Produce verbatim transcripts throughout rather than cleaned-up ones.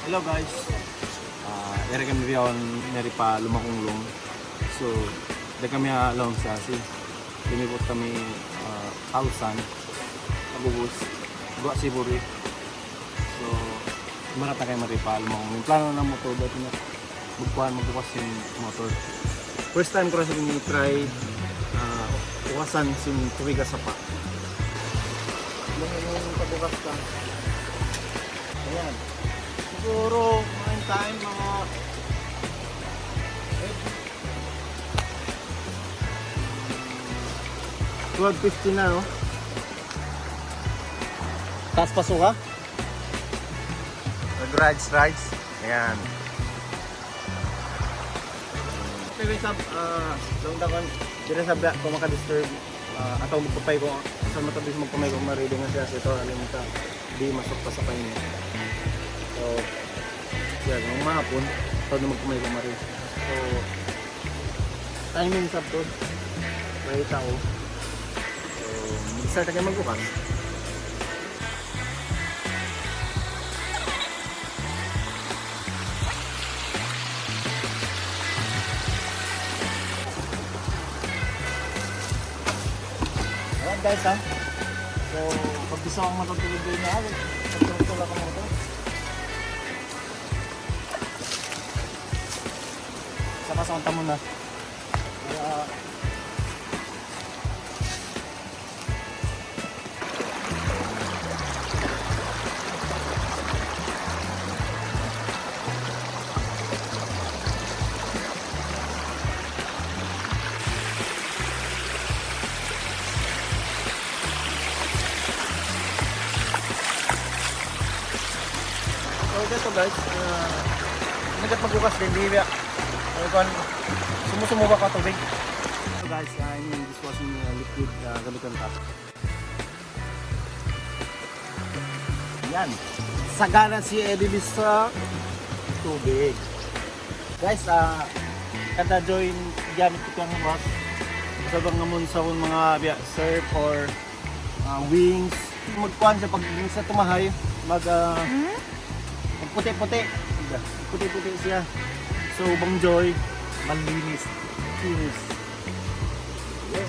Hello guys. Ah, yari kami bihaun, yari pa Lumakunglung. So, di kami alone sa si. Lumibut kami, ah, Tausan. Pag'ubus, duwa Siburi. So, marata kami mari pa Lumakunglung. Plano namu' tuud, bat na magkuhan, magbukas in motor. First time ku ra sa ini try, ah, bukasan sin tubig ha sapa. Yan in pagbukas ka. Ayan. Siguro, mga in time, mga twelve fifty na, no? Taas pa suga? Nag-rides, rides. Ayan. Anyway, sab, ah, laung ta kan, di' na sab, kung maka-disturb, ah, atawa magpapay ko, sa matabis magpamay ko, mari, di' na siya, ito, alam ka, di' masuk pa sa kanya. So, siya, nung mahapon, ito na magpamay ko, mari. So, timing sab to, may tao. So, mag-start na kayo magbukas. Ayan guys, ha. So, pag gusto kong matutulog din niya, pagtulog-tulog ako motor. Sa pasang tamo na. Kaya, so, dito guys, ah, nagat magbukas din, di ba? Ay, kuwan, sumusumo ba ka tubig? So guys, ah, I mean, this was in, uh, liquid, uh, gamitan ka. Yan. Sagana si Eddie Lisa. Tubig. Guys, ah, kada join gamit ko yung ras. Sa bang namun sa mga biya, surf or, ah, wings. Magkuhan siya pag sa tumahay, mag, ah, magputi-puti. Puti-puti siya. So, bang joy, malinis. Kinis. Yan.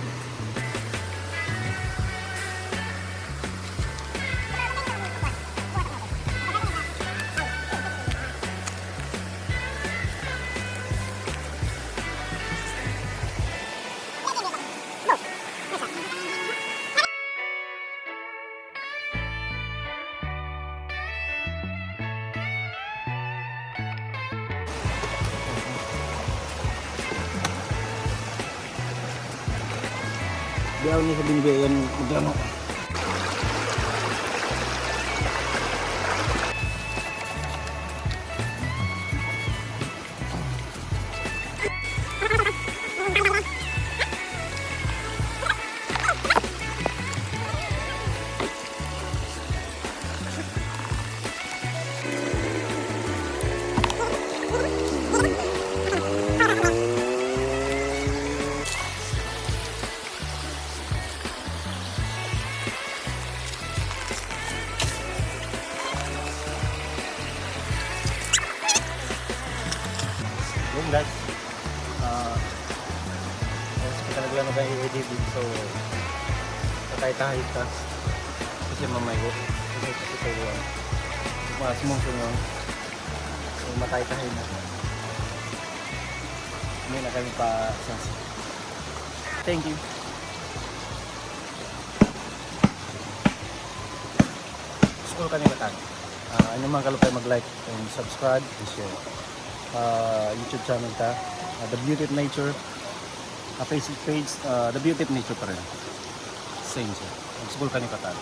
Biya' ni sa binbiya yan, magano. Yun, guys. Ah, hospital lang na kayo, A D B. So, patay tayo ka. Kasi mamay ko. Kasi kasi kayo. Mas mong sunod. So, matay tayo na. Hindi na kami pa sas-. Thank you. School ka nila tan. Ah, ayaw manga kalupay mag-like and subscribe and share. Ah, YouTube channel ta. Ah, The Beauty of Nature. Ah, Facebook page, ah, The Beauty of Nature pa rin. Same siya. School ka nila tan.